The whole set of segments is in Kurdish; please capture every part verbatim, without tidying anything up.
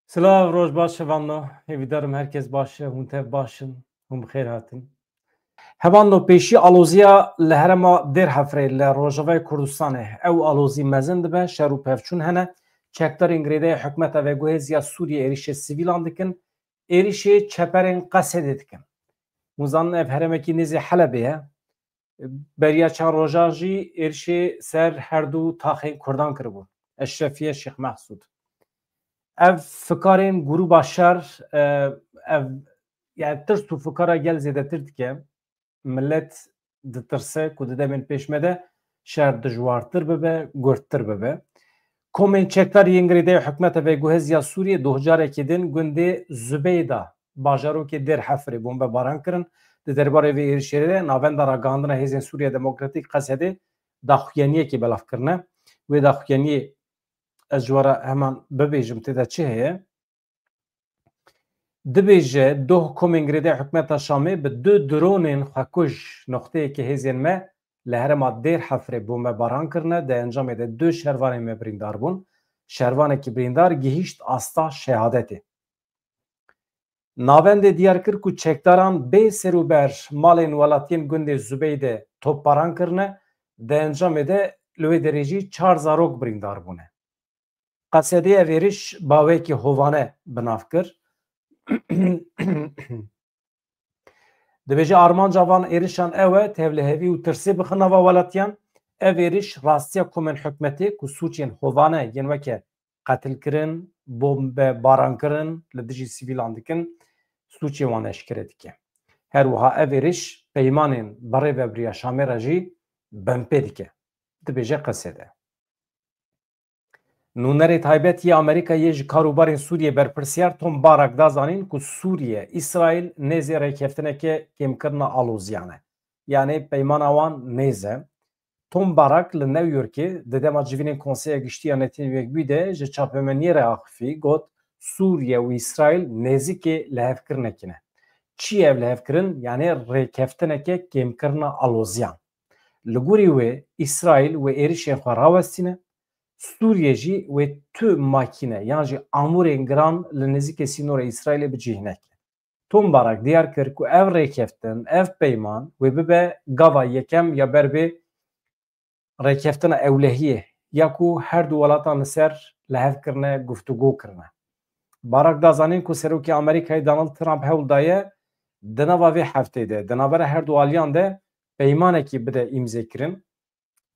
Silav, roj baş hevalno. Hêvîdarim herkes baş e, hûn tev baş in, hûn bi xêr hatin. Hevalno, pêşî aloziya li herêma Dêrhefrê li Rojavayê Kurdistanê, ew alozî mezin dibe, şer û pevçûn hene. Çekdarên girêdayî hikûmeta veguhêziya Sûriyê êrişê sivîlan dikin, êrişê çeperên Qesedê dikin. Hûn zanin ev herêmekî nêzî Helebê ye. Beriya çar rojan jî êrişê ser her du taxên Kurdan kiribûn. Eşrefiye, Şêx Mehsûd. Ev fikarên grûba şer, e, ev, yani tirs û fikara gel zêdetir dike. Millet ditirse ku di demên pêş me de şer dijwartir bibe, gurttir bibe. Komên çekdar yên girêdayî hikûmeta veguhêziya Sûriyê doh carekê din gundê Zubeyda, bajarokê Dêr Hefrê bombebaran kirin. Di derbarê vê êrişê de Navenda Ragihandina Hêzên Sûriya Demokratîk, Qesedê, daxuyaniyekê belav kirine. Wê daxuyaniyê ez ji we re heman bibêjim tê de çi heye. Dibêje, doh komên girêdayî hikûmeta Şamê bi du dronên xwekuj noqteyeke hêzên me li herêma Dêr Hefrê bombebaran kirine, di encamê de du şervanên me birîndar bûn. Şervanekî birîndar gihîşt asta şehadetê. Navendê diyar kir ku çekdaran bê serûber malên welatiyên gundê Zubeyde topbaran kirine, di encamê de li wê derê jî çar zarok birîndar bûne. Qesedê ev êriş bi awayekî hovane bi nav kir. Dibêje, armanca van êrişan ew e, tevlihevî û tirsê bixin nava welatiyan. Ev êriş rastiya komên hikûmetê ku sûcên hovane yên weke qetilkirin, bombebarankirin li dijî sivîlan dikin, sûcê wan eşkere dike. Her wiha ev êriş peymanên bi rêvebiriya Şamê re jî binpê dike, dibêje Qesedê. Nûnerê taybet yê Amerîkayê ji karûbarên Sûriyê berpirsiyar Tom Barak da zanîn ku Sûriye, Îsraîl nêzê rêkeftineke kêmkirina aloziyan e. Yanî peymana wan nêz e. Tom Barak li New Yorkê di dema civînên Konseya Giştî ya Netewên Yekbûyî de ji çapemeniyê re axifî, got, Sûriye û Îsraîl nêzîkê lihevkirinekê ne. Çi ye ev lihevkirin? Yanî rêkeftineke kêmkirina aloziyan. Li gorî wê, Îsraîl wê êrişên xwe rawestîne, Sûriye jî wê tu makîne yan jî amûrên giran li nêzîkê sînorê Îsraîlê bi cih neke. Tom Barak diyar kir ku ev rêkeftin, ev peyman wê bibe gava yekem ya ber bi rêkeftina ewlehiyê ya ku her du welatan li ser li hev kirine, guftûgo kirine. Barak da zanîn ku Serokê Amerîkayê Donald Trump hewl daye di nava vê hefteyê de di navbera her du aliyan de peymanekî bide îmzêkirin.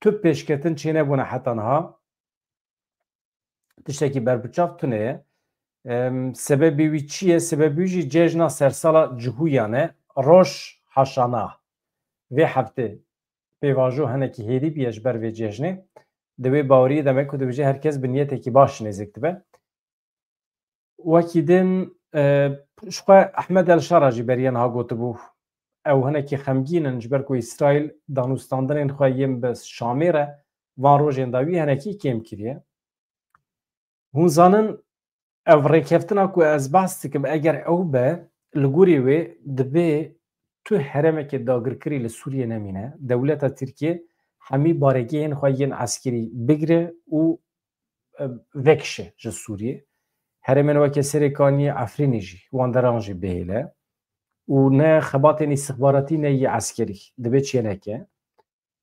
Tu pêşketin çênebûne heta niha. Tiştekî berbiçav tune ye. Em, sebebê wî çi ye? Sebebê wî jî cejna sersala Cihûyan e. Roj Haşana. Vê heftê pêvajo hinekî hêdî bûye ji ber vê cejnê. Di wê baweriyê de me ku dibêje her kes bi niyetekî baş nêzîk dibe. Wekî din, e, ji xwe Ehmed El Şara jî beriya niha gotibû, ew hinekî xemgîn in ji ber ku Îsraîl danûstandinên xwe yên bi Şamê re van rojên dawî hinekî kêm kiriye. Hûn zanin, ev rêkeftina ku ez behs dikim, eger ew be, li gorî wê dibê tu herêmeke dagirkirî li Sûriyê nemîne, dewleta Tirkiyê hemî baregehên xwe yên eskerî bigire û, e, vekişe ji Sûriyê. Herêmên weke Serê Kaniyê, Efrînê jî, wan deran jî bihêle û ne xebatên îstixbaratî ne yê eskerî dibê çêneke.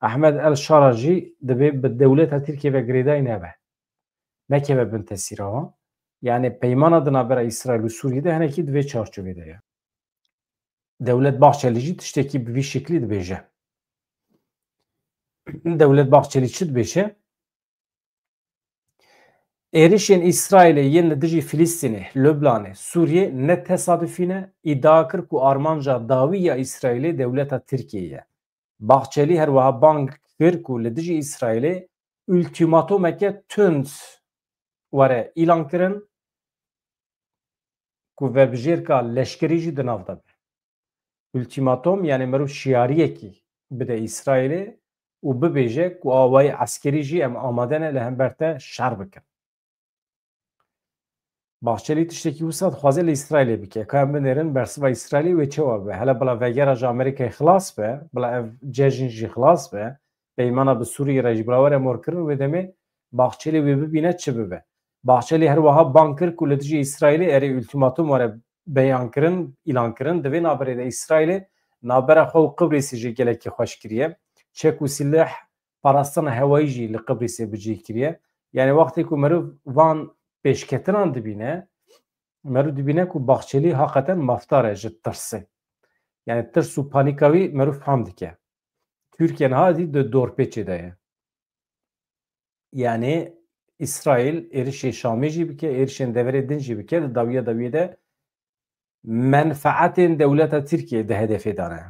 Ehmed El Şara jî dibê bi dewleta Tirkiyê ve girêdayî nebe. Nekeve bin tesîra wan. Yani peymana di navbera Îsraîl û Sûriyê de hinekî di vê çarçovê de ye. Dewlet Bahçelî jî tiştekî bi vî şiklî dibêje. Dewlet Bahçelî çi dibêje? Êrişên Îsraîlê yên li dijî Filistînê, Lubnanê, Sûriyê ne tesadufî ne, îdia kir ku armanca dawî ya Îsraîlê dewleta Tirkiyê ye. Bahçelî her wiha bang kir ku li dijî Îsraîlê ultîmatomeke tund were îlan kirin ku vebijêrka leşkerî jî di nav de be. Ultîmatom, yani meriv şiyariyekî bide Îsraîlê û bibêje ku awayî eskerî jî em amade ne li hember te şer bikin. Bahçelî tiştekî wisa dixwaze li Îsraîlê bike. Ka em binêrin bersiva Îsraîlê wê çawa be? Hele bila vegera ji Amerîkayê xilas be, bila ev cejn jî xilas be, peymana bi Sûriyê re jî bila were morkirin, wê demê Bahçelî wê bibîne çi bibe. Bahçelî her wiha bang kir ku li dijî Îsraîlê erê ultimatum were beyan kirin, îlan kirin. Di vê navberê de Îsraîlê navbera xwe û Qibrîsê jî gelekî xweş kiriye. Çek û sileh parastina hewayî jî li Qibrîsê bi cih kiriye. Yani wextê ku meriv van pêşketinan dibîne, meriv dibîne ku Bahçelî haqeten mafdar e ji tirsê. Yani tirs û panîka wî meriv fam dike. Tirkiye niha dî di dorpêçê de ye. Yani Îsraîl êrişê Şamê jî bike, êrişên deverê din jî bike, di dawiya dawiyê de menfaetên dewleta Tirkiye di hedefê de ne.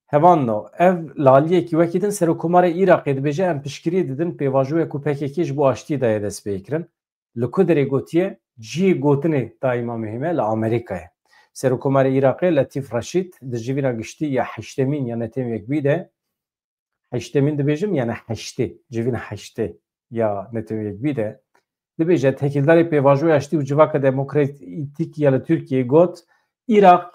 Hevanno, ev li aliyekî wekî din Serokkomarê Iraqê dibêje, em piştgiriyê didin pêvajoyê ku P K K ji bo aştiyê daye destpêkirin. Li ku derê gotiye, cihê gotinê daîma muhîm e, li Amerîka ye. Serokkomarê Iraqê Letîf Reşîd di civîna giştî ya heştemîn ya Netewên Yekbûyî de, heştemîn dibêjim, yani heştê, civîna heştê ya Netewên Yekbûyî de dibêje, têkildarê pêvajoya aştî û civaka demokratîk ya li Tirkiyeyê got, Iraq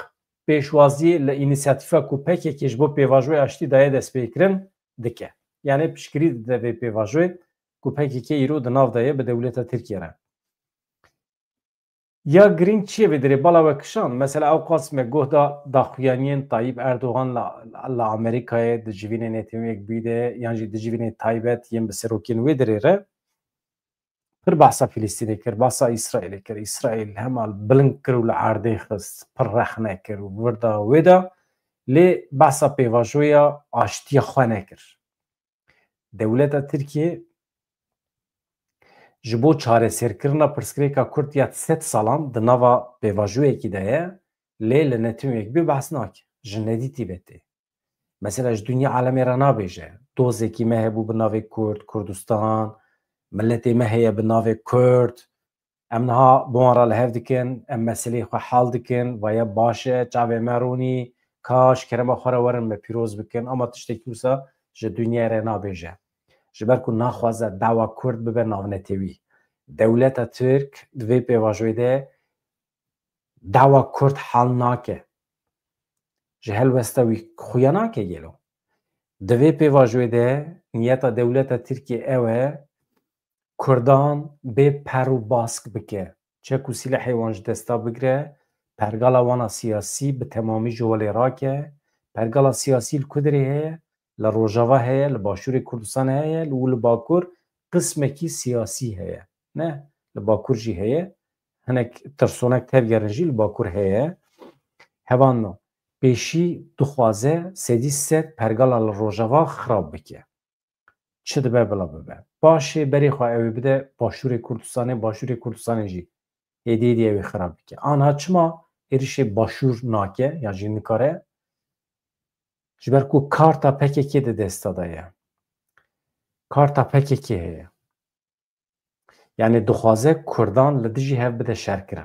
pêşwaziyê li înîsiyatîfa ku P K K ji bo pêvajoya aştî daye destpêkirin dike. Yani piştgirî dide vê pêvajoyê ku P K K îro di nav de ye bi dewleta Tirkiye re. Ya girîng çi ye vê derê bala we kişand? Mesela ewqas me guh da daxuyaniyên Tayyip Erdogan li, li Amerîkayê di civînê Netewên Yekbûyî de yan jî di civînê taybet yên bi serokên wê derê re pir behsa Filistînê kir, behsa Îsraîlê kir. Îsraîl hema bilind kir û li erdê xist, pir rexne kir û vir da wê de, lê behsa pêvajoya aştiya xwe nekir. Dewleta Tirkiyê ji bo çareserkirina pirsgirêka Kurd ya sed salan di nava pêvajoyekî de ye, lê li Netewên Yekbûyî behs nake. Ji nedîtî ve tê. Mesela ji dinya alemê re nabêje. Dozekî me hebû bi navê Kurd, Kurdistan, miletê me heye bi navê Kurd. Em niha bi wan re li hev dikin, em meseleyê xwe hal dikin, vaye baş e, çavê me rûnî, kaş kerema xwe re werin me pîroz bikin, ama tiştekî wisa ji dinyayê re nabêje. Ji ber ku naxwaze dawa Kurd bibe navnetewî. Dewleta Tirk di vê pêvajoyê de dawa Kurd hal nake. Ji helwesta wî xuya nake gelo. Di vê pêvajoyê de niyeta dewleta Tirkiyê ew e, Kurdan bê per û bask bike. Çek û sîlehê wan ji desta bigire, pergala wan a siyasî bi temamî ji holê rake. Pergala siyasî li ku derê heye? Li Rojava heye, li Başûrê Kurdistanê heye û li Bakur qismekî siyasî heye. Ne, li Bakur jî heye. Hinek tirsonek tevgerin jî li Bakur heye. Hevanno, pêşî dixwaze sedî sed pergala li Rojava xirab bike. Çi dibe bila bibe. Paşê berê xwe ew ê bide Başûrê Kurdistanê, Başûrê Kurdistanê jî hêdî hêdî ew ê xirab bike. Anha çima êrişê Başûr nake, ya jî nikare? Ji ber ku karta P K K di desta de ye. Karta P K K heye. Yani dixwaze Kurdan li dijî hev bide şerkirin.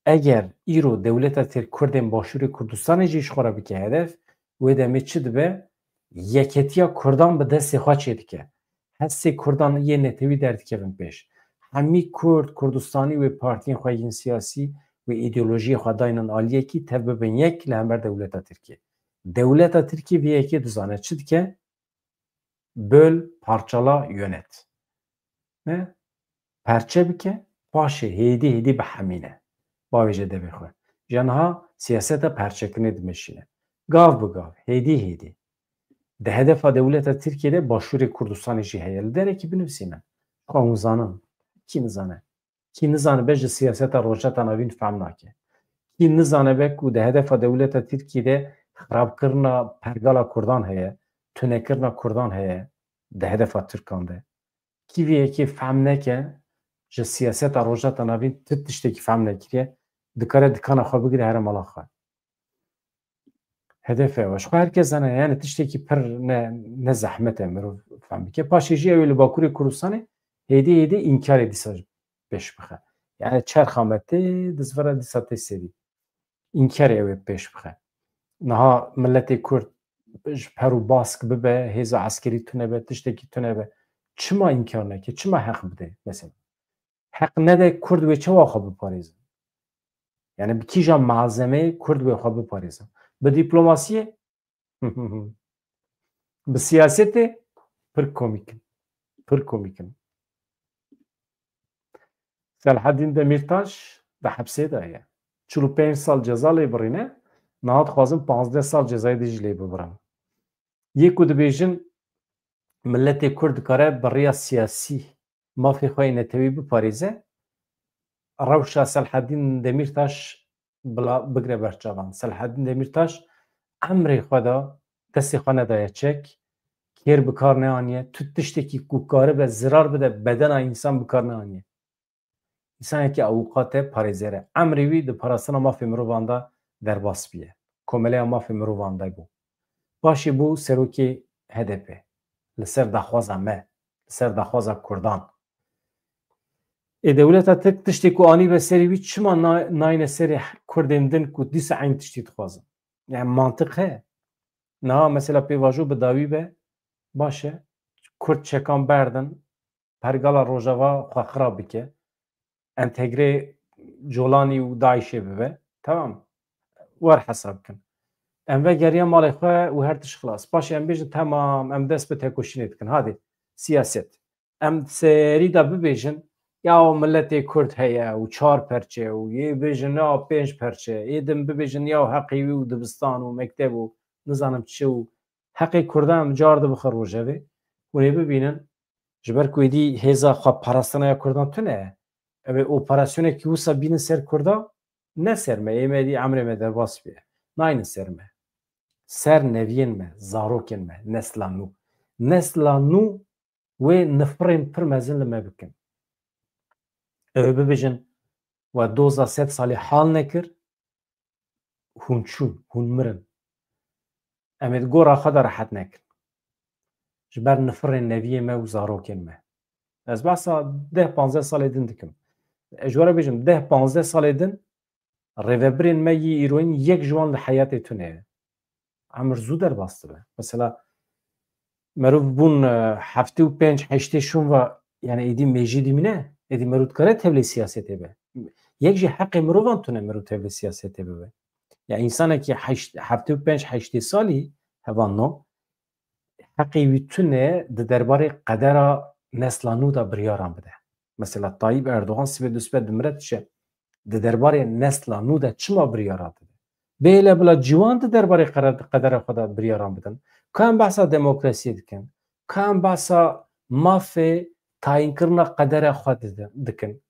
Eger îro dewleta Tirk Kurdên Başûrê Kurdistanê jî ji xwe re bike hedef, wê demê çi dibe? Yeketiya Kurdan bi destê xwe çêdike. Hestê Kurdan yê netewî derdikevin pêş. Hemî Kurd, Kurdistanî wê partiyên xwe yên siyasî, wê îdeolojiyê xwe daynin aliyekî, tev bibin yek li hember dewleta Tirkiyê. Dewleta Tirkiyê vê yekê dizane çi dike? Böl, parçala, yönet. Ne? Perçe bike, paşê hêdî hêdî bihemîne. Bavêje devê xwe. Ji niha siyaseta perçekirinê dimeşîne. Gav bi gav, hêdî hêdî. Di hedefa dewleta Tirkiyê de Başûrê Kurdistanê jî heye. Li derekî binivîsîne. Xwe hûn zanin. Kî nizane? Kî nizanibe ji siyaseta Rojhilata Navîn fehm nake. Kî nizanibe ku di hedefa dewleta Tirkiyê de xirabkirina pergala Kurdan heye, tunekirina Kurdan heye di hedefa Tirkan de. Kî vê yekê fehm neke, ji siyaseta Rojhilata Navîn tu tiştekî fehm nekiriye, dikare dikana xwe bigire here mala xwe. Hedef ew e. Ji xwe her kes zane, yani tiştekî pir ne, ne zehmet e mirov fehm bike. Paşê jî ew ê li Bakurê Kurdistanê hêdî hêdî înkarê dîsa pêş bixe. Yani çerxa me tê, dizvira dîsa tê serî. Înkarê ew ê pêş bixe. Niha miletê Kurd ji per û bask bibe, hêza eskerî tune be, tiştekî tune be. Çima înkar neke? Çima heq bide? Mesela. Heq nede Kurd wê çawa xwe biparêzin? Yani bi kîja malzemeyê Kurd wê xwe biparêzin? Bi dîplomasiyê? Bi siyasetê? Pir komîk in. Pir komîk in. Selhedîn Demîrtaş di hepsê de ye. Çil û pênc sal ceza lê birîne, niha dixwazin panzdeh sal cezayê dî jî lê bibirin. Yê ku dibêjin miletê Kurd dikare bi riya siyasî mafê xwe yê netewî biparêze, rewşa Selhedîn Demîrtaş bila bigire ber çavan. Selhedîn Demîrtaş emrê xwe de destê xwe nedaye çek, kêr bi kar neaniye, tu tiştekî ku karibe zirar bide bedena însan bi kar neaniye. Însanekî awûqat e, parêzer e. Emrê wî di parastina mafê mirovan de derbas bûye. Komeleya mafê mirovan de bû. Paşê bû serokê H D P. Li ser daxwaza me, li ser daxwaza Kurdan. Ê dewleta Tirk tiştê ku anîbe serê wî çima na-, nayne serê Kurdên din ku dîsa eyn tiştî dixwazin? Yani mantiq heye. Niha mesela pêvajo bi dawî be, baş e. Kurd çekan berdin, pergala Rojava xwe xirab bike. Entegrê Colanî û DAIŞê bibe. Tamam. Wer hesab kin. Em vegeriya malê xwe û her tişt xilas. Paşê em bêjin, temam, em dest bi tekoşînê dikin. Hadi, siyaset. Em serî de bibêjin, ya o miletê Kurd heye û çar perçe û yê bêjin ya pênc perçe, ê din bibêjin ya heqê wî û dibistan û mekteb û nizanim çi û heqê Kurdan em car dibixin rojevê. Hûn ê bibînin, ji ber ku êdî hêza xwe parastina ya Kurdan tune ye. Ew ê operasyonekî wisa bînin ser Kurda, ne ser me, ê me êdî emrê me derbas bûye. Naynin ser me. Ser neviyên me, zarokên me, nesla nû. Nesla nû wê nifirên pir mezin li me bikin. Ew ê bibêjin, we doza sed salî hal nekir, hûn çûn, hûn mirin. Em ê di gora xwe de rehet nekin. Ji ber nifirên neviyê me û zarokên me. Ez behsa deh panzdeh salê din dikim. Ez ji we re bêjim, deh panzdeh salê din rêvebirên me yî îroyîn yek ji wan li heyatê tune ye. Emir zû derbas dibe. Mesela merov bûn, e, heftê û pênc heştê şûn ve, yani êdî mêjî dimîne, êdî merov dikare tevlê siyasetê be. Yek jî heqê mirovan tune merov tevlê siyasetê bibe. Ya însanekî heşt, heftê û pênc heştê salî hevalno, heqê wî tune di derbarê qedera nesla nû de biryaran bide. Mesela Tayyip Erdogan sibê dusbe dimire dişe, di derbarê nesla nû de çima biryara dide? Bêle bila ciwan di derbarê qere-, qedera xwe de biryaran bidin. Ka em behsa demokrasiyê dikin, ka em behsa mafê tayînkirina qedera xwe dide-, dikin.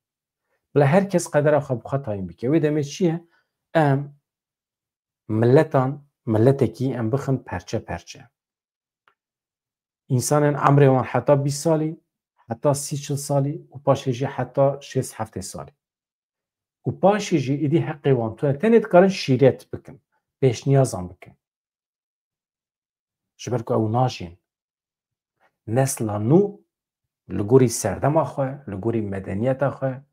Bila her kes qedera xwe bi xwe tayîn bike. Wê demê çi ye? Em miletan, miletekî em bixin perçe perçe. Însanên emrê wan heta bîst salî, heta sî çil salî û paşê jî heta şêst heftê salî. Û paşê jî êdî heqê wan tune, tenê dikarin şîret bikin, pêşniyazan bikin. Ji ber ku ew najîn. Nesla nû li gorî serdema xwe, li gorî medeniyeta xwe,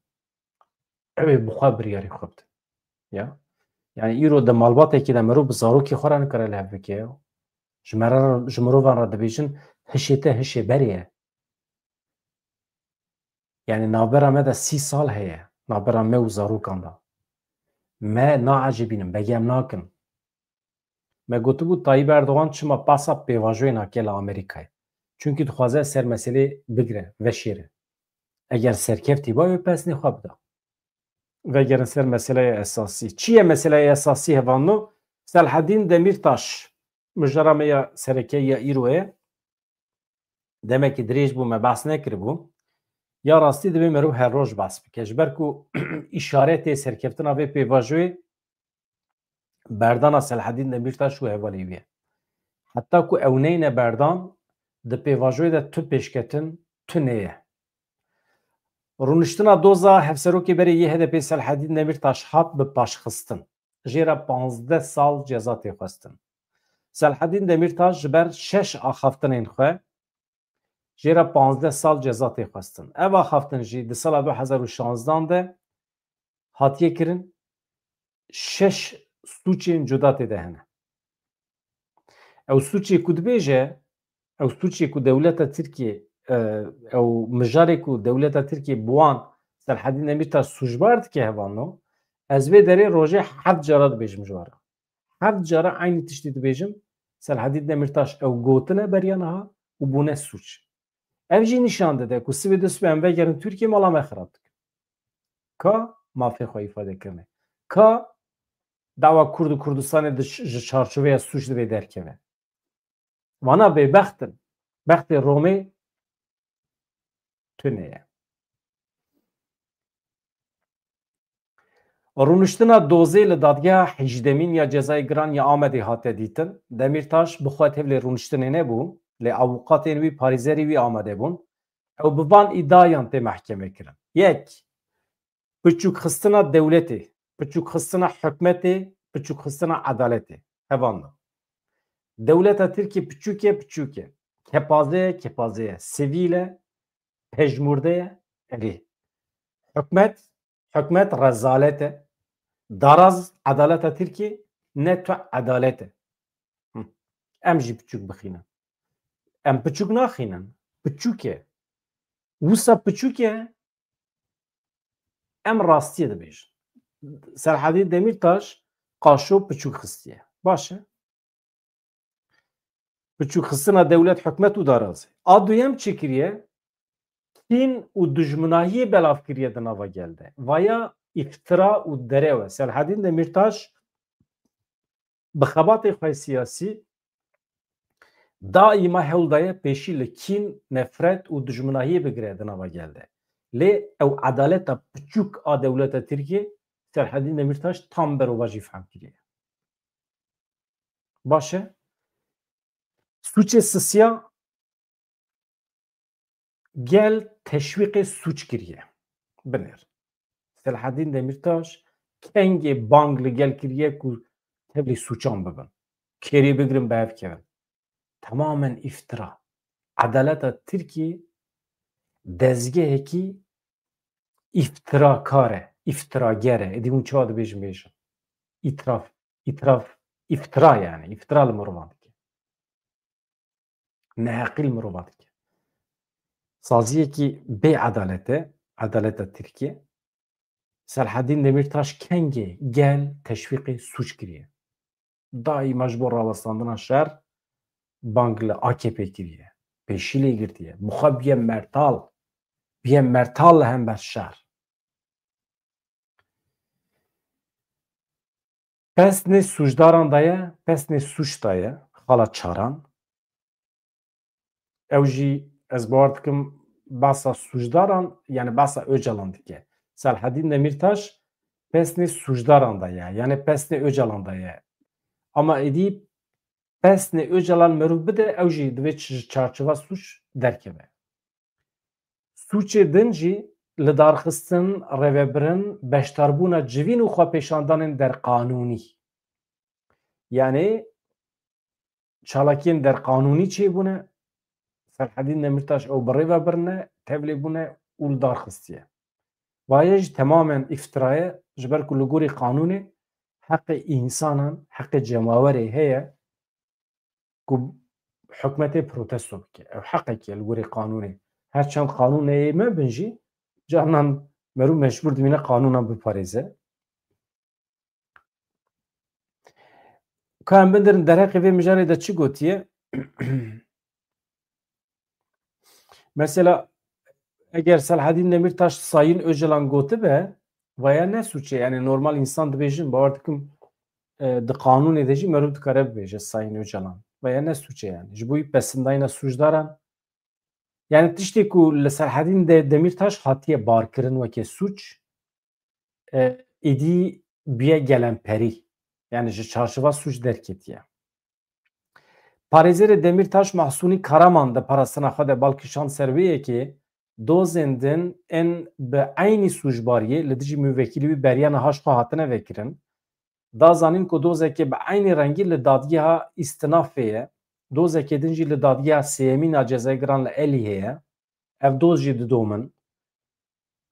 ew ê bi xwe biryarî xwe bidin. Ya? Yani îro di malbatekî de mirov bi zarokê xwe re nikare li hev bike. Ji me re, ji mirovan re dibêjin, hişê te hişê berê ye. Yani navbera me de sî sal heye. Navbera me û zarokan de. Me naecibînin, begem nakin. Me gotibû Tayyip Erdogan çima pasa pêvajoyê nake li Amerîkayê? Çunkî dixwaze ser meselê bigire, veşêre. Eger serkeftî ba, wê pesnê xwe bida. Vegerin ser meseleya esasî. Çi ye meseleya esasî hevalno? Selhedîn Demîrtaş, mijara me ya sereke ya îro ye. Demekî dirêj bû, me behs nekiribû. Ya rastî divê merov her roj behs bike. Ji ber ku îşaretê serkeftina vê pêvajoyê berdana Selhedîn Demîrtaş û hevalê wî ye. Heta ku ew neyne berdan, di pêvajoyê de tu pêşketin, tu neye. Rûniştina doza hevserokê berê yê H D P Selhedîn Demîrtaş hat bi paşxistin. Jê re panzdeh sal ceza tê xwestin. Selhedîn Demîrtaş ji ber şeş axaftinên xwe, jê re panzdeh sal ceza tê xwestin. Ev axaftin jî di sala du hezar û şanzdan de hatiye kirin, şeş sûcên cuda tê de hene. Ew sûcê ku dibêje, ew sûcê ku dewleta Tirkiyê, e, ew mijarê ku dewleta Tirkiyê bi wan Selhedîn Demîrtaş sûcbar dike hevalno, ez vê derê rojê heft cara dibêjim ji we re. Heft cara eynî tiştî dibêjim, Selhedîn Demîrtaş ew gotine beriya niha û bûne sûc. Ev jî nîşan dide ku sibê dê sibê em vegerin Tirkiyê, mala me xirab dikin. Ka mafê xwe îfade kirine. Ka dawa Kurd û Kurdistanê di ş-, ji çarçoveya sûc divê derkeve. Vana bêbext in. Bextê Romê tune ye. Rûniştina dozê li dadgeha hejdemîn ya cezayê giran ya Amedê hate dîtin. Demîrtaş bi xwe tevlê rûniştinê nebû, lê avûkatên wî, parêzerê wî amade bûn. Ew bi van îdiayan tê mehkeme kirin. Yek, piçûkxistina dewletê, piçûkxistina hikûmetê, piçûkxistina edaletê. Hevan da. Dewleta Tirkiyê piçûk e, piçûk e. Kepaze ye, kepaze ye. Sivîl e, pejmûrde ye, erê. Hikûmet, hikûmet rezalet e. Daraz edaleta Tirkiyê ne tu edalet e. Hı. Em jî piçûk bixînin. Em piçûk naxînin. Piçûk e. Wisa piçûk e. Em rastiyê dibêjin. Serhedîn Demîrtaş qaşo piçûk xistiye. Baş e. Piçûkxistina dewlet, hikûmet û darazê. A duyem çi kiriye? Kîn û dijminahiyê belav kiriye di nava gel de. Vaya îftira û derew e. Serhedîn Demîrtaş bi xebatê xwe siyasî daîma hewl daye pêşî li kîn, nefret û dijminahiyê bigire di nava gel de. Lê ew edaleta piçûk a dewleta Tirkiyê Serhedîn Demîrtaş tam berovajî fehm kiriye. Baş e. Sûcê sisiya gel teşwîqê sûc kiriye. Binêr. Selahedîn Demîrtaş kengê bang li gel kiriye ku tevlî sûcan bibin. Kêrî bigirin bi hev kevin. Tamamen îftira. Edaleta Tirkiyê dezgehekî îftirakar e, îftirager e. Êdî hûn çawa dibêjin bêjin. Îtiraf, îtiraf, îftira yani. Îftira li mirovan dike. Neheqî li mirovan dike. Saziyekî bê edalet e, edaleta Tirkiyê. Selahedîn Demîrtaş kengê gel teşwîqê sûc kiriye. Daîma ji bo rawestandina şer bang li A K P kiriye. Pêşî lê girtiye. Bi xwe biye mertal. Biye mertal li hember şer. Pesnê sûcdaran daye, pesnê sûc daye, xala Çaran. Ew jî ez bawer dikim behsa sûcdaran, yani behsa Ocalan dike. Selahedîn Demîrtaş pesnê sûcdaran daye, yani pesnê Ocalan daye. Ama êdî pesnê Ocalan merûv bide, ew jî divê çi-, çarçova sûc derkeve. Sûcê din jî lidarxistin, rêvebirin, beşdarbûna civîn û xwepêşandanên derqanûnî. Yani çalakiyên derqanûnî çêbûne, Selahedîn Demîrtaş ew bi rê ve birine, tevlê bûne û li dar xistiye. Vaye jî temamen îftiraye, ji ber ku li gorî qanûnê heqê însanan, heqê cemawerê heye ku hikûmetê protesto bike. Ew heqekî ye li gorî qanûnê. Her çend qanûnê yê me bin jî, carnan merû mecbûr dimîne qanûnan biparêze. Ka em bindirin derheqê vê mijarê de çi gotiye? Mesela eger Selahedîn Demîrtaş Sayın Ocalan gotibe, vaya ne sûçe? Yani normal insan dibêjin, bawer dikim, e, di qanûnê de jî merûv dikare bibêje Sayın Ocalan. Vaya ne sûçe yani? Ji bo wî pesindayîna sûcdaran, yani tiştê ku li Selahedîn de Demîrtaş hatiye barkirin weke sûc, e, êdî bûye gelemperî. Yani ji çarçova sûc derketiye. Parêzerê Demîrtaş Mahsûnî Karaman di parastina xwe de bal kişand ser wê yekê, dozên din ên bi eynî sûcbariyê li dijî muvekîlê wî beriya niha ji xwe hatine vekirin. Da zanîn ku dozekê bi eynî rengî li dadgeha Îstinafê ye, dozekê din jî li dadgeha sêyemîn a cezayê giran li Elîhê ye. Ev doz jî didomin.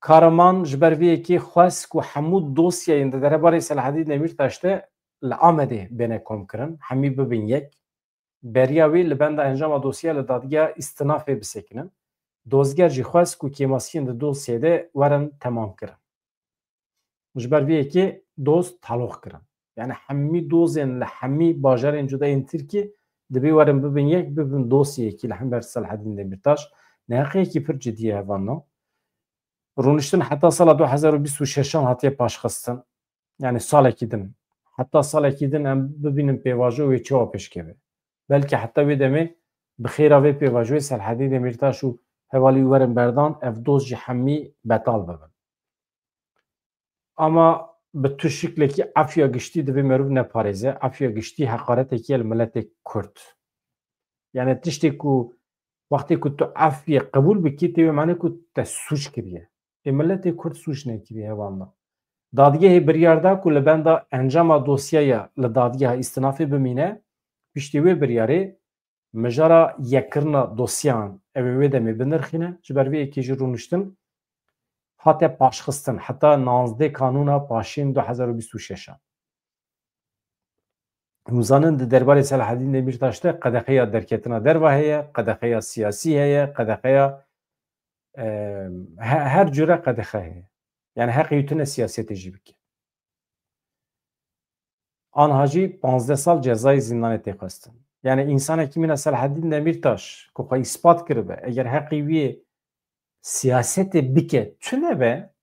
Karaman ji ber vê yekê xwest ku hemû dosyayên di derbarê Selahedîn Demîrtaş de li Amedê bêne komkirin, hemî bibin yek. Beriya wê li benda encama dosya li dadgeha Îstinafê bisekinin. Dozger jî xwest ku kêmasiyên di dosyê de werin temamkirin. Ji ber vê yekê doz taloq kirin. Yani hemî dozên li hemî bajarên cuda yên Tirkiyê dibê werin bibin yek, bibin dosyeyekî li hember Selahedîn Demîrtaş. Neheqiyekî pir cidî ye hevalno. Rûniştin heta sala du hezar û bîst û şeşan hatiye paşxistin. Yani salekî din. Heta salekî din em bibînin pêvajo wê çawa pêşkeve. Belkî heta wê demê bi xêra vê pêvajoyê Selhedîn Demîrtaş û hevalî werin berdan ev doz jî hemî betal bibin. Ama bi tu şiklekî efya giştî divê meriv neparêze. Efya giştî heqaretekî ye li miletê Kurd. Yani tiştê ku wextê ku tu efyê qebûl bikî, tê wê mane ku te sûc kiriye. Ê miletê Kurd sûc nekiriye hevalno. Dadgehê biryar da ku li benda encama dosyaya li dadgeha îstinafê bimîne, piştî wê biryarê mijara yekkirina dosyan ew ê wê demê binirxîne, ji ber vê yekê jî rûniştin hate paşxistin heta nanzdeh Kanûna Paşên du hezar û bîst û şeş an. Hûn zanin di derbarê Selahedîn Demîrtaş de qedexeya derketina derva heye, qedexeya siyasî heye, qedexeya, e, he-, her cure qedexe heye. Yani heqê wî tune siyasetê jî bike. Anha jî panzdeh sal cezayê zîndanê tê xwestin. Yani însanekî mîna Selahedîn Demîrtaş ku xwe îspat kiribe, eger heqê wî siyasetê bike tune be,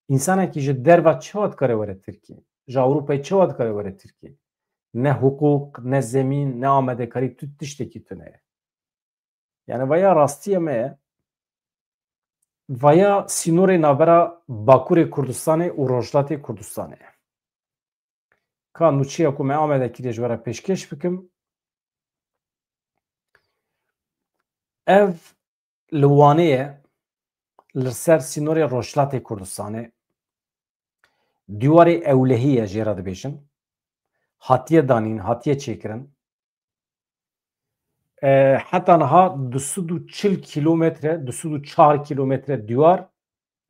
însanekî ji derva çawa dikare were Tirkiyê? Ji Ewropayê çawa dikare were Tirkiyê? Ne hiqûq, ne zemîn, ne amadekarî, tu tiştekî tune ye. Yani vaya rastiye me ye. Vaya sînorê navbera Bakurê Kurdistanê û Rojhilatê Kurdistanê. Ka nûçeya ku me amade kiriye ji we re pêşkêş bikim. Ev li Wanê ye, li ser sînorê Rojhilatê Kurdistanê. Dîwarê ewlehî ye jê re dibêjin. Hatiye danîn, hatiye çêkirin. E, heta niha du sed û çil kîlometre, du sed û çar kîlometre dîwar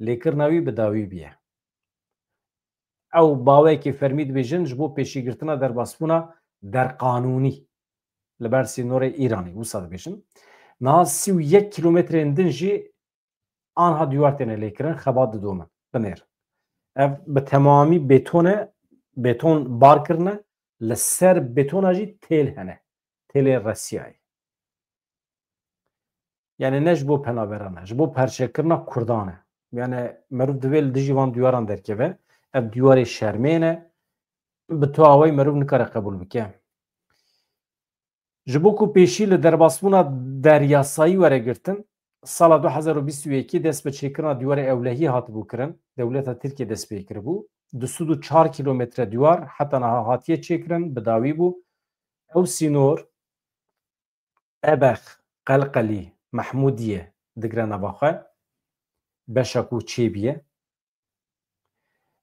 lêkirina wî bi dawî bûye. Ew bawekê fermî dibêjin ji bo pêşîgirtina derbasbûna derqanûnî li ber sînorê Îranê, wisa dibêjin. Niha sî û yek kîlometreyên din jî anha dîwar têne lêkirin, xebat didomin, binêrin. Ev bi temamî bêton e, bêton bar kirine, li ser bêtona jî têl hene, têlê Resiyayê. Yani ne ji bo penaberan e, ji bo perçekirina Kurdan e. Yani meriv divê li dijî van dîwaran derkeve. Ev dîwarê şermê ne, bi tu awayî meriv nikare qebûl bike. Ji bo ku pêşî li derbasbûna deryasayî were girtin, sala du hezar û bîst û yekê dest bi çêkirina dîwarê ewlehiyê hatibû kirin, dewleta Tirkiyê dest pê kiribû. Du sed û çar kîlometre dîwar heta niha hatiye çêkirin, bi dawî bû. Ew sînor Ebex, Qelqelî, Mehmûdiyê digre nava xwe, beşa ku çêbûye.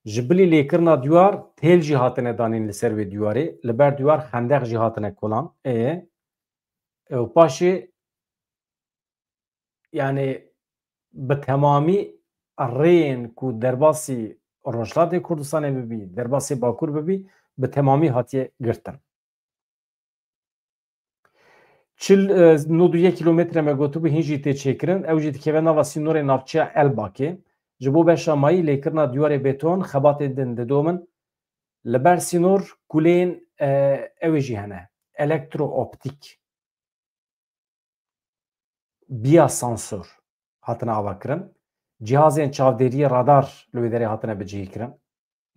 Ji bilî lêkirina dîwar têl jî hatine danîn li ser wê dîwarê, li ber dîwar xendeq jî hatine kolan. Ê, û paşê, yani bi temamî rêyên ku derbasî Rojhilatê Kurdistanê bibî, derbasî Bakur bibî, bi temamî hatiye girtin. Çil, e, nod û yek kîlometre me gotibû, hîn jî tê çêkirin. Ew jî dikeve nava sînorê navçeya Elbakê. Ji bo beşa mayî lêkirina dîwarê beton, xebatên din didomin. Li ber sînor kuleyên, e, ew ê jî hene. Elektrooptîk. Biya sansor hatine avakirin. Cihazên çavdêriyê radar li wê derê hatine bicihîkirin.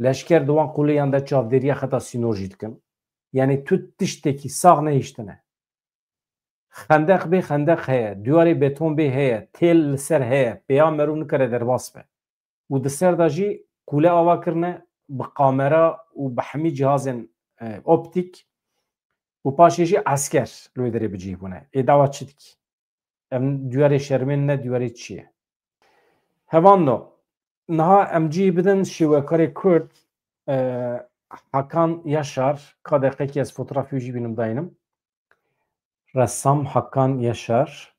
Leşker di wan quleyan de çavdêriya xeta sînor jî dikin. Yani tu tiştekî sax nehiştine. Xendeq bê xendeq heye, dîwarê beton bê heye, têl li ser heye, pêya meriv nikare derbas be. Û di ser de jî qûle ava kirine bi kamera û bi hemî cihazên, e, optîk û paşê jî esker li wê derê bicih bûne. Ê dawa çi dikî? Em dîwarê şermên ne, dîwarê çi ye? Hevalno, niha em cihê bidin şêwekarê Kurd, e, Hakan Yaşar, ka deqekî ez fotografê wî jî bînim dayînim. Ressam Hakan Yaşar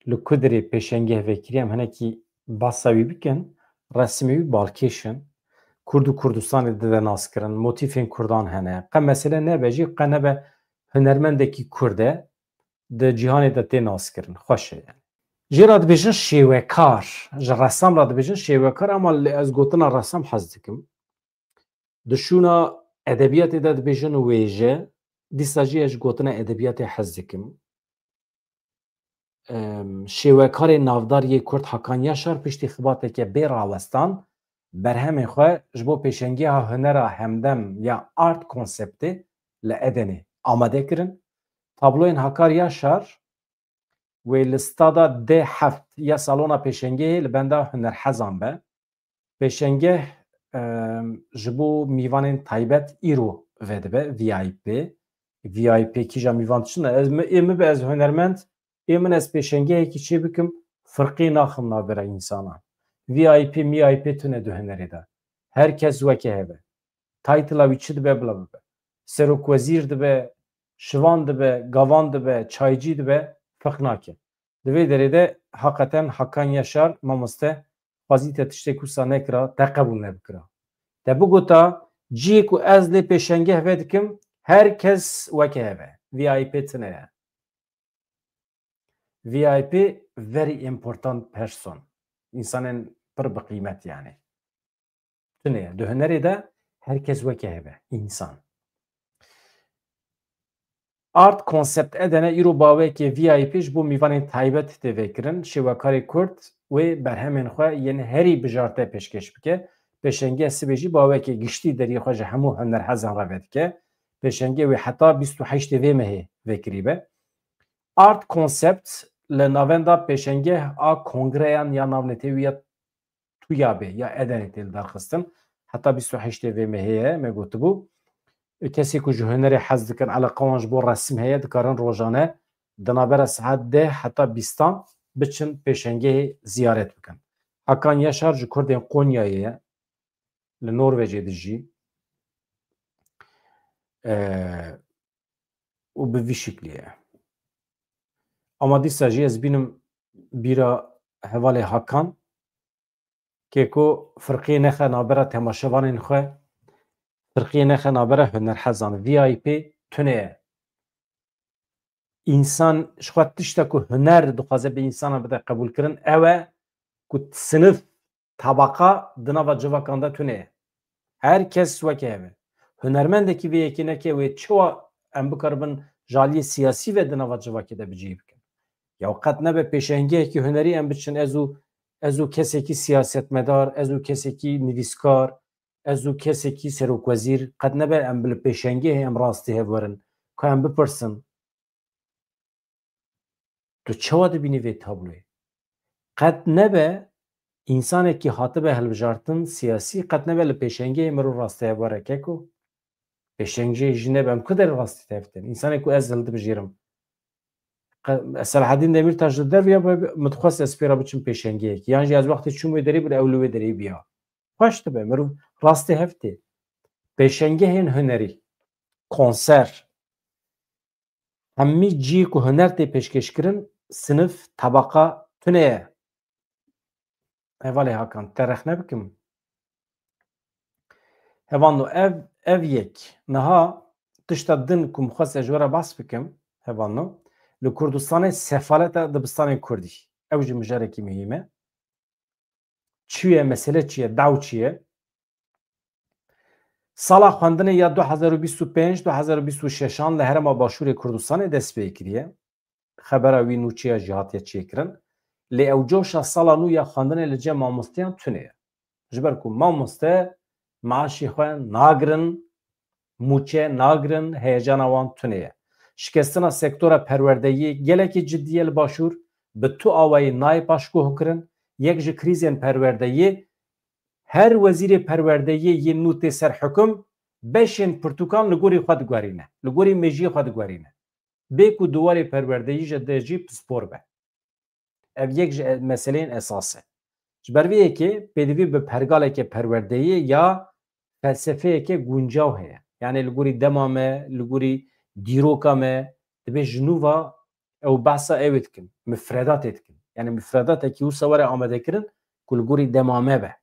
li ku derê pêşengeh vekirî, em hinekî basa wî bikin, resimê wî balkêş in. Kurd û Kurdistanê dide naskirin, motîfên Kurdan hene. Qe mesele nebe jî, qe nebe hunermendekî Kurd e, di cîhanê de tê naskirin. Xweş e yani. Jê re dibêjin şêwekar, ji ressam re dibêjin şêwekar, ama li ez gotina ressam hez dikim. Di şûna edebiyatê de dibêjin wêje, dîsa jî ez ji gotina edebiyatê hez dikim. şêwekarê navdar yê Kurd Hakan Yaşar piştî xibateke bê rawestan berhemên xwe ji bo pêşengeha hunera Hemdem ya Art Konseptê li Edenê amade kirin. Tabloyên Hakan Yaşar wê li stada D heft ya salona pêşengehê li benda hunerhezan be. Pêşengeh, em, ji bo mîvanên taybet îro vedibe, V I P. V I P kîja mîvan çi ne? Ez, ê min be ez hunermend, ê min ez pêşengehekî çê bikim, firqê naxim navbera însanan. V I P, M I P tune di hunerê de. Her kes weke hev e. Taytila wî çi dibe bila bibe. Serokwezîr dibe, şivan dibe, gavan dibe, çaycî dibe, firq nake. Di vê derê de heqeten Hakan Yaşar, mamoste, xwezî te tiştek wisa nekira, te qebûl nebikira. Te bigota, cihê ku ez lê pêşengeh vedikim, her kes weke hev e. V I P tune ye. V I P, very important person. Însanên pir bi qîmet yani. Tune ye. Di hunerê de her kes weke hev e. Însan. Art Concept Edene îro baweyekê V I P ji bo mîvanên taybet tê vêkirin. Şêwekarê Kurd wê berhemên xwe yên herî bijarte pêşkêş bike. Pêşengê sibê jî baweyekê giştî deriyê xwe ji hemû hunerhezan re vedike. Pêşengê wê heta bîst û heştê vê mehê vekirî be. Art Concept li navenda pêşengeh a kongreyan ya navnetewî ya Tuyabê ya Edenê tê lidarxistin. Heta bîst û heştê vê mehê ye, me gotibû. Kesê ku ji hunerê hez dikin, eleqa wan ji bo resim heye, dikarin rojane di navbera saet deh heta bîstan biçin pêşengehê ziyaret bikin. Hakan Yaşar ji Kurdên Qonyayê ye, li Norvecê dijî. Ee, û bi vî şiklî ye. Ama dîsa jî ez bînim bîra hevalê Hakan, kê ku firqiyê nexe navbera temaşevanên xwe, firqiyê nexe navbera hunerhezan. V I P tune ye. Însan ji xwe tişta ku huner dixwaze bi însanan bide qebûlkirin, ew e ku sinif, tabaqa di nava civakan de tune ye. Her kes weke hev e. Hunermendekî vê yekê neke wê çawa em bikaribin ji aliyê siyasî ve di nava civakê de bi cihê bikin. Ya qet nebe pêşengehekî hunerî em biçin, ez û, ez û kesekî siyasetmedar, ez û kesekî nivîskar, ez û kesekî serokwezîr, qet nebe em bi li pêşengehê em rastî hev werin, ka em bipirsin. Tu çawa dibînî vê tabloyê? Qet nebe însanekî hatibe hilbijartin siyasî, qet nebe li pêşengehê mirov rastî hev were keko. Pêşengehê jî nebe, em ku derê rastî tevtin? Însanê ku ez hildibijêrim. Qe-, Selahedîn Demîrtaş li derviya be, min dixwest ez pê re biçim pêşengehekî. Yan jî ez wextê çûm wê derê bir ew li wê derê biya. Xweş dibe, mirov rastî hev tê. Pêşengehên hunerî, konser, hemî cihê ku huner tê pêşkêşkirin, sinif, tebaqa tune ye. Hevalê Hakan, te rexne bikim. Hevalno, ev, ev yek. Niha tişta din ku min xwest ez ji we re behs bikim, hevalno, li Kurdistanê sefaleta dibistanên Kurdî. Ew jî mijarekî muhîm e. Çi ye, mesele çi ye, daw çi ye? Sala xwendinê ya du hezar û bîst û pênc, du hezar û bîst û şeşan li Herêma Başûrê Kurdistanê dest pê kiriye. Xebera wî nûçeya jî hatiye çêkirin. Lê ew coşa sala nû ya xwendinê li cem mamosteyan tune ye. Ji ber ku mamoste maaşê xwe nagirin, mûçe nagirin, heyecana wan tune ye. Şikestina sektora perwerdeyê gelekî cidî ye li Başûr, bi tu awayî nayê paşguhkirin. Yek ji krîzên perwerdeyê, her wezîrê perwerdeyê yên nû tê ser hukum, beşên pirtûkan li gorî xwe diguherîne, li gorî mejiyê xwe diguherîne. Bê ku di warê perwerdeyî jî de jî pispor be. Ev yek ji e-, meseleyên esas e. Ji ber vê yekê pêdivî bi pergaleke perwerdeyê ya felsefeyeke guncaw heye. Yani li gorî dema me, li gorî dîroka me, dibê ji nû ve ew behsa ew ê dikin. Mifredatê dikin. Yani mifredatekî wisa were amadekirin ku li gorî dema me be.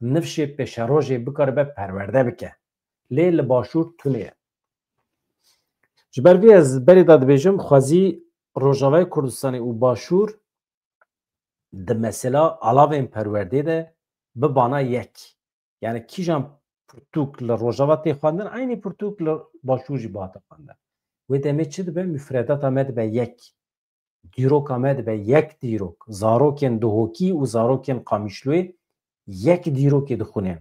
Nifşê pêşerojê bikaribe perwerde bike. Lê li Başûr tune ye. Ji ber vê ez berê de dibêjim, xwezî Rojavayê Kurdistanê û Başûr di mesela alavên perwerdê de bibana yek. Yani kîjan pirtûk li Rojava tê xwendin, eynî pirtûk li Başûr jî bihate xwendin. Wê demê çi dibe? Mufredata me dibe yek. Dîroka me dibe yek dîrok. Zarokên Duhokî û zarokên Qamişloyê yek dîrokê dixwînin.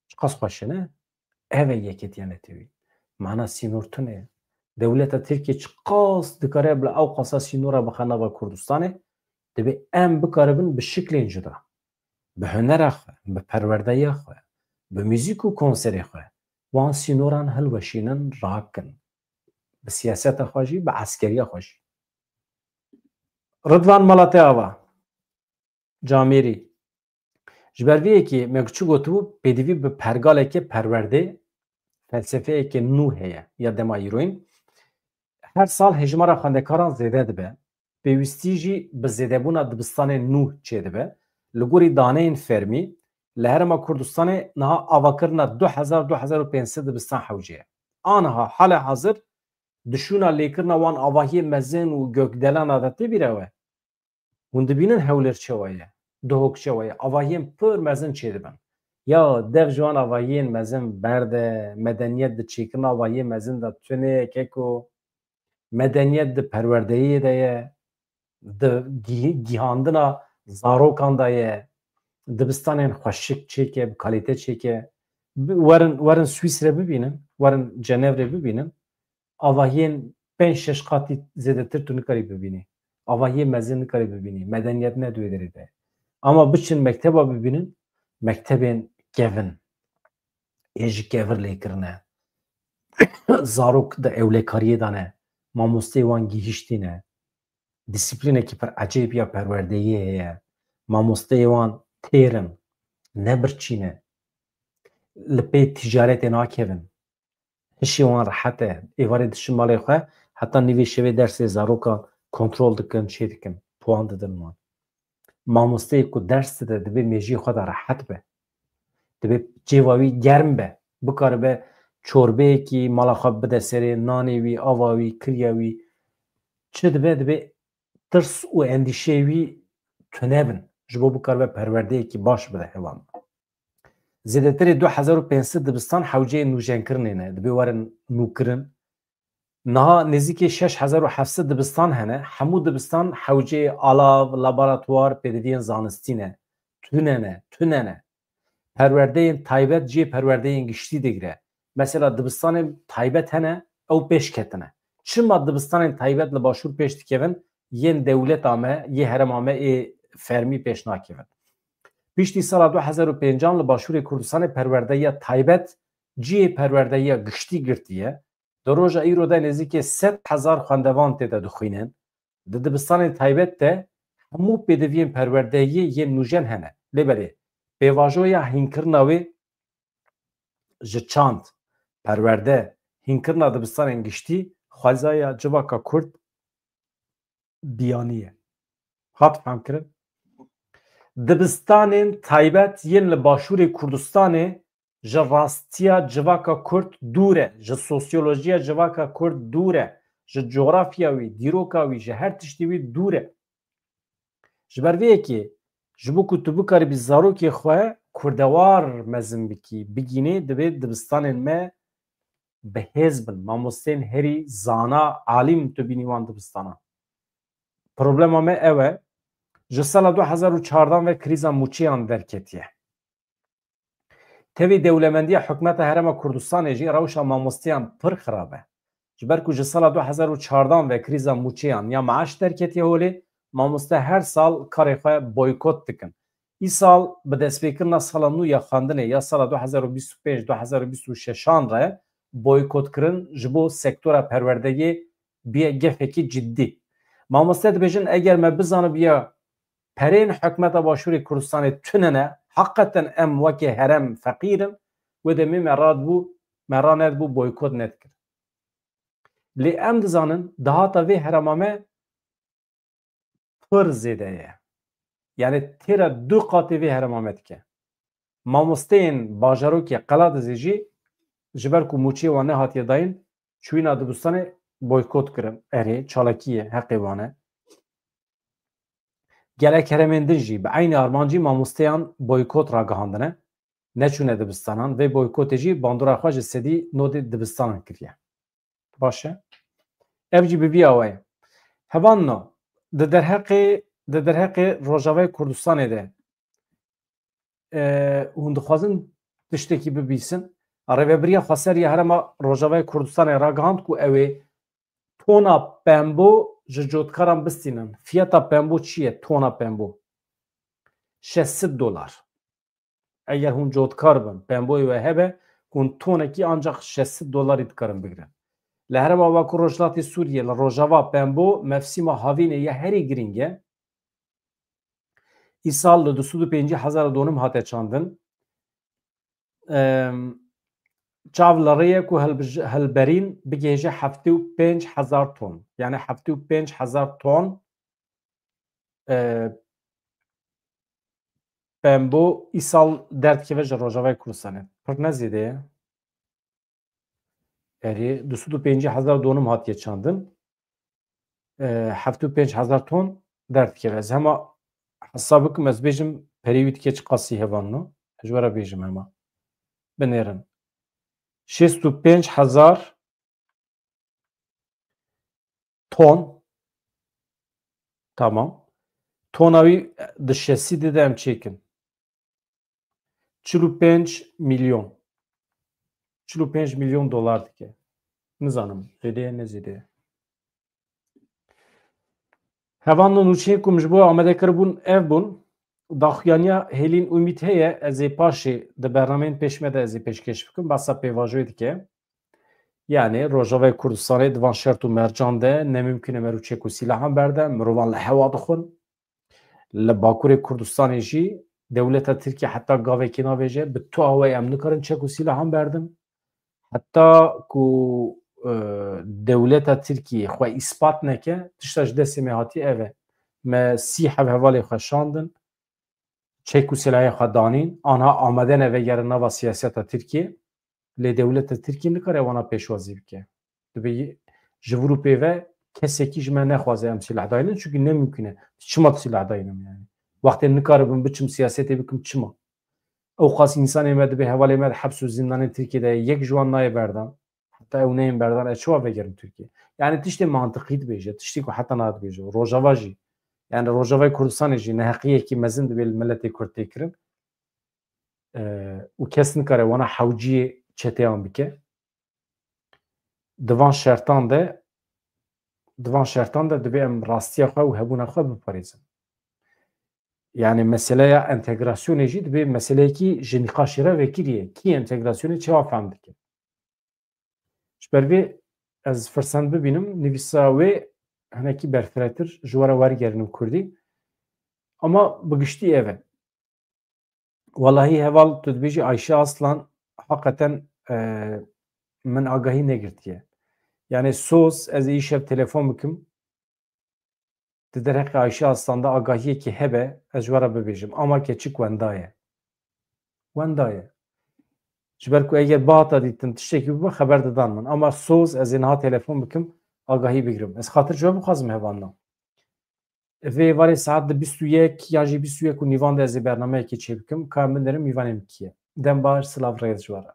Çiqas xweş e, ne? Ev e yekêtiya netewî. Mana sînor tune ye. Dewleta Tirkiye çiqas dikare bila ew qasa sînora bixe nava Kurdistanê, divê em bikaribin bi şiklên cuda, bi hunera xwe, bi perwerdeya xwe, bi muzîk û konserê xwe, wan sînoran hilweşînin, rakin. Bi siyaseta xwe jî, bi eskeriya xwe jî. Ridvan Malate Ava, Camêrî. Ji ber vê yekê me çi gotibû, pêdivî bi pergaleke perwerdê, felsefeyeke nû heye ya dema îroyîn. Her sal hejmara xwendekaran zêde dibe. Pêwîstî jî bi zêdebûna dibistanên nû çêdibe. Li gorî daneyên fermî, li Herêma Kurdistanê niha avakirina du hezar, du hezar û pênc sed dibistan hewce ye. Aniha hale hazir dişûna lêkirina wan avahiyê mezin û gökdelana de tê bîra we. Hûn dibînin Hewlêr çawa ye, Duhok çawa ye, avahiyên pir mezin çêdibin. Ya dev ji wan avahiyên mezin berde, medeniyet di çêkirina avahiyê mezin de tune ye keko. Medeniyet di perwerdeyê de ye, di gî-, gihandina zarokan de ye, dibistanên xweşik çêke, bi kalîte çêke. Bi-, werin, werin Swîsre bibînin, werin Cenevrê bibînin. Avahiyên pênc şeş qatî zêdetir tu nikarî bibînî. Avahiyê mezin nikarî bibînî. Medeniyet ne di wê derê de. Ama biçin mekteba bibînin, mektebên kevin. Ê ji kevir lê kirine. Zarok di ewlekariyê de ne. Mamosteyê wan gihiştî ne. Disiplînekî pir ecêb ya perwerdeyê heye. Mamosteyê wan têr in. Ne birçî ne. Li pê tîcaretê nakevin. Hişê wan rehet e. Êvarê diçin malê xwe, heta nîvê şevê dersê zaroka kontrol dikin, çê dikin, puan didin wan. Mamosteyê ku ders dide, divê mêjiyê xwe de rehet be. Divê cêva wî germ be. Bikaribe çorbeyekî mala xwe bide serê, nanê wî, ava wî, kiriya wî. Çi dibe, divê tirs û endîşeyê wî tune bin. Ji bo bikaribe perwerdeyekî baş bide hewan. Zêdetirê du hezar û pênc sed dibistan hewceyê nûjenkirinê ne, dibê werin nûkirin. Niha nêzîkê şeş hezar û heft sed dibistan hene, hemû dibistan hewceyê alav, laboratuwar, pêdiviyên zanistî ne. Tune ne, tune ne. Perwerdeyên taybet cihê perwerdeyên giştî digire. Mesela dibistanên taybet hene, ew pêş ketine. Çima dibistanên taybet li başûr pêş dikevin, yên dewleta me, yê herêma me ê fermî pêş nakevin? Piştî sala du hezar û pêncan li Başûrê Kurdistanê perwerdeyiya taybet cihê perwerdeyiya giştî girtiye. Di roja îro de nêzîkê sed hezar xwendevan tê de dixwînin. Di dibistanên taybet de hemû pêdiviyên perwerdeyiyê yên nûjen hene. Lê belê, pêvajoya hînkirina wê ji çand, perwerde, hînkirina dibistanên giştî, xwezaya civaka Kurd biyanî ye. Hat fehmkirin? Dibistanên taybet yên li Başûrê Kurdistanê ji rastiya civaka Kurd dûr e, ji sosyolojiya civaka Kurd dûr e, ji cografya wî, dîroka wî, ji her tiştî wî dûr e. Ji ber vê yekê, ji bo ku tu bikaribî zarokê xwe kurdewar mezin bikî, bigînî, divê dibistanên me bi hêz bin, mamosteyên herî zana, alîm tu bînî wan dibistanan. Problema me ew e, ji sala du hezar û çardan ve krîza mûçeyan derketiye. Tevî dewlemendiya hikûmeta Herêma Kurdistanê jî rewşa mamosteyan pir xirab e. Ji ber ku ji sala du hezar û çardan ve krîza mûçeyan ya maaş derketiye holê, mamoste her sal karê xwe boykot dikin. Îsal bi destpêkirina sala nû ya xwendinê ya sala du hezar û bîst û pênc, du hezar û bîst û şeşan re boykotkirin ji bo sektora perwerdeyê bûye gefekî ciddî. Mamoste dibêjin, eger me bizanibiya perên hikûmeta Başûrê Kurdistanê tune ne, heqeten em weke herêm feqîr in, wê demê me radibû, me ranedibû boykot nedikir. Lê em dizanin dahata vê herêma me pir zêde ye. Yanî têra du qatê vê herêma me dike. Mamosteyên bajarokê Qeladizê jî ji ber ku mûçeyê wan nehatiye dayîn, çûyîna dibistanê boykot kirin. Erê, çalakî ye, heqê wan e. Gelek herêmên din jî bi eynî armancî mamosteyan boykot ragihandine, neçûne dibistanan. Vê boykotê jî bandora xwe ji sedî nodê dibistanan kiriye. Baş e. Ev jî bi vî awayê. Hevalno, di derheqê, di derheqê Rojavayê Kurdistanê de, e, hûn dixwazin tiştekî bibîsin? Rêvebiriya Xweser ya Herêma Rojavayê Kurdistanê ragihand ku ew ê tona pembo ji cotkaran bistînin. Fiyata pembo çi ye? Tona pembo şeş sed dolar. Eger hûn cotkar bin, pemboyê we hebe, hûn tonekî ancak şeş sed dolarî dikarin bigrin. Li Herêma Bakur Rojhilatê Sûriyê li Rojava pembo mevsîma havînê ya herî girîng e. Îsal li du sed û pêncî hezar donim hate çandin. Em, çav li rê ye ku hilbij-, hilberîn bigihêje heftê û pênc hezar ton. Yani heftê û pênc hezar ton, e, pembo îsal derdikeve ji Rojavayê Kurdistanê. Pir ne zêde ye. Erê, du sed û pêncî hezar donim hatiye çandin. E, heftê û pênc hezar ton derdikeve. Ez hema hesab bikim, ez bêjim perê wî dike çiqasî hevalno. Ez ji we re bêjim hema. Binêrin. Şêst û pênc hezar ton. Tamam. Tona wî di şeşî de em çêkin. Çil û pênc milyon. Çil û pênc milyon dolar dike. Nizanim, zêde ye, ne zêde ye. Hevalno, nûçeyên ku min ji bo amade kiribûn ev bûn. Daxuyaniya Hêlîn Umît heye, ez ê paşê di bernameyên pêş me de ez ê pêşkêş bikim. Basa pêvajoyê dike. Yani Rojavayê Kurdistanê di van şert û mercan de ne mimkun e merû çek û sîlahan berde, mirovan li hewa dixwin. Li Bakurê Kurdistanê jî dewleta Tirkiye heta gavekî navêje, bi tu awayî em nikarin çek û sîlahan berdin. Heta ku, e, dewleta Tirkiye xwe îspat neke, tişta ji destê me hatî ev e. Me sî heb hevalê xwe şandin, çek û silahê xwe danîn, anha amade ne vegerin nava siyaseta Tirkiye. Lê dewleta Tirkiye nikare wana pêşwazî bike. Dibe ji vir û pê ve kesekî ji me nexwaze em silah daynin, çunkî ne mimkun e. Çima silah daynim yani? Wextê nikaribim biçim siyasetê bikim, çima? Ew qas însanê me dibe hevalê me di heps û zîndanên Tirkiye de ye, yek ji wan nayê berdan. Heta ew neyên berdan, ez çawa vegerim Tirkiye? Yani tiştê mantiqî dibêje, tiştê ku heta niha dibêje. Rojava jî, yani Rojavayê Kurdistanê jî neheqiyekî mezin dibe li miletê Kurd tê kirin. E, û kes nikare wana hewciyê çeteyan bike. Di van şertan de, di van şertan de dibe em rastiya xwe û hebûna xwe biparêzin. Yani meseleya entegrasyonê jî dibe meseleyekî ji nîqaşê re vekirî ye. Kî entegrasyonê çawa fehm dike? Ji ber vê ez firsend bibînim, nivîsa wê hinekî berfiretir ji we re wergerînim kurdî. Ama bi giştî ev e. Welahî heval tu dibêjî Ayşe Aslan, heqeten, e, min agahî negirtiye. Yani soz ez ê îşev telefon bikim. Di derheqê Ayşe Aslan de agahiyekî hebe, ez ji we re bibêjim. Ama keçik wenda ye. Wenda ye. Ji ber ku eger bihata dîtin tiştekî bibe, xeber didan min. Ama soz ez ê niha telefon bikim, agahî bigirim. Ez xatir ji we bixwazim hevalna. Vê êvarê saet di bîst û yek yan jî bîst û yek û nîvan de ez ê bernameyekê çêbikim. Ka em binêrin mîvanê min kî ye. Dem baş, silav, rêz ji we re.